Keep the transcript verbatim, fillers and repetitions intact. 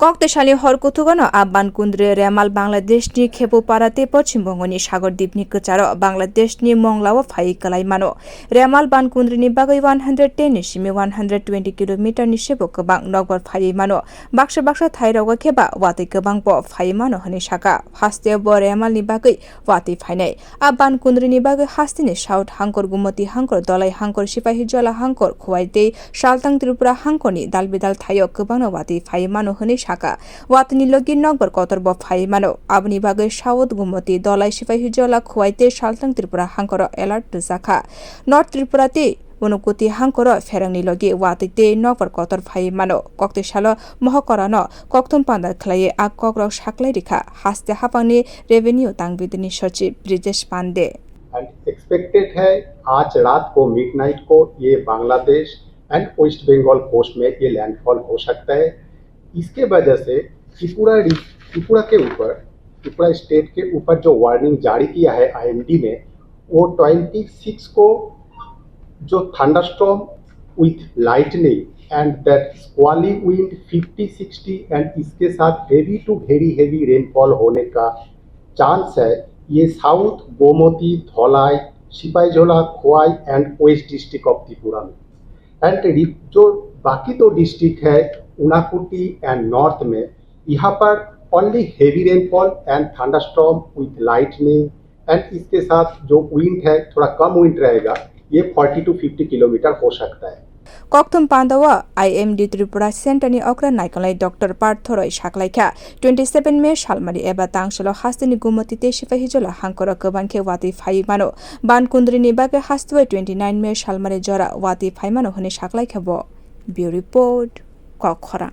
Koktesalni hor kuthukano a bankundri Remal Bangladeshni Khepupara tei Poschim Bongoni Sagor dipni kwcharo Bangladeshni Monglao phaiwi kwlai mano. Remal bankundrini bagwi one hundred ten ni simi one hundred twenty kilometer ni sebo kwbang nokbar phaiwi mano. Baksa baksa thairogo khe ba watwi kwbangbo phaiwi mano hwnwi saka. Hasteo bo Remalni bagwi watwi phainai. A bankundrini bagwi hasteni South Hangkor, Gumoti Hangkor, Dolai Hangkor, Sipahijola Hangkor, Khowai tei Saltang Tripura Hangkorni dalbidal thaio kwbangno watwi phaiwi mano hwnwi saka. Watwini logi nokbar kotorbo phaiwi mano. Aboni bagwi South Gumoti, Dolai, Sipahijola, Khowai tei Saltang Tripura Hangkoro alert rwjakha. North Tripura tei Unukoti Hangkoro pherangni logi watwi tei nokbar kotor phaiwi mano. Kokteisalo Mohokorano kokthum panda khlaiwi a kokrok saklai rikha haste haphangni revenue tangbidini sochib Brijesh Pande. And expected है आज रात को मिडनाइट को ये Bangladesh and waste Bengal कोस्ट में ये लैंडफॉल हो सकता है। इसके वजह से त्रिपुरा री- त्रिपुरा के ऊपर, त्रिपुरा स्टेट के ऊपर जो वार्निंग जारी किया है आईएमडी ने, वो ट्वेंटी सिक्स को जो thunderstorm with lightning and that squalling wind fifty sixty and इसके साथ heavy to very heavy rainfall होने का चांस है, ये south Gomati, Dhalai, Sipahijala, Khowai and west district of Tripura में। एंड जो बाकी दो डिस्ट्रिक्ट है उनाकुटी एंड नॉर्थ में, यहाँ पर only heavy rainfall and thunderstorm with lightning and इसके साथ जो विंड है थोड़ा कम विंड रहेगा, ये फोर्टी टू फिफ्टी किलोमीटर हो सकता है। Kokthum pandao I M D Tripura Center ni okra naikolnai Doctor Partho Roy saklaikha, twenty seven May salmari eba tangsalo hasteni Gumoti tei Sipahijola hangkoro kwbang khe watwi phaiwi mano. Bankundri ni bagwi hasteo twenty nine May salmari jora watwi phai mano hwnwi saklaikha bo. Bureau Report, Kokkhorang.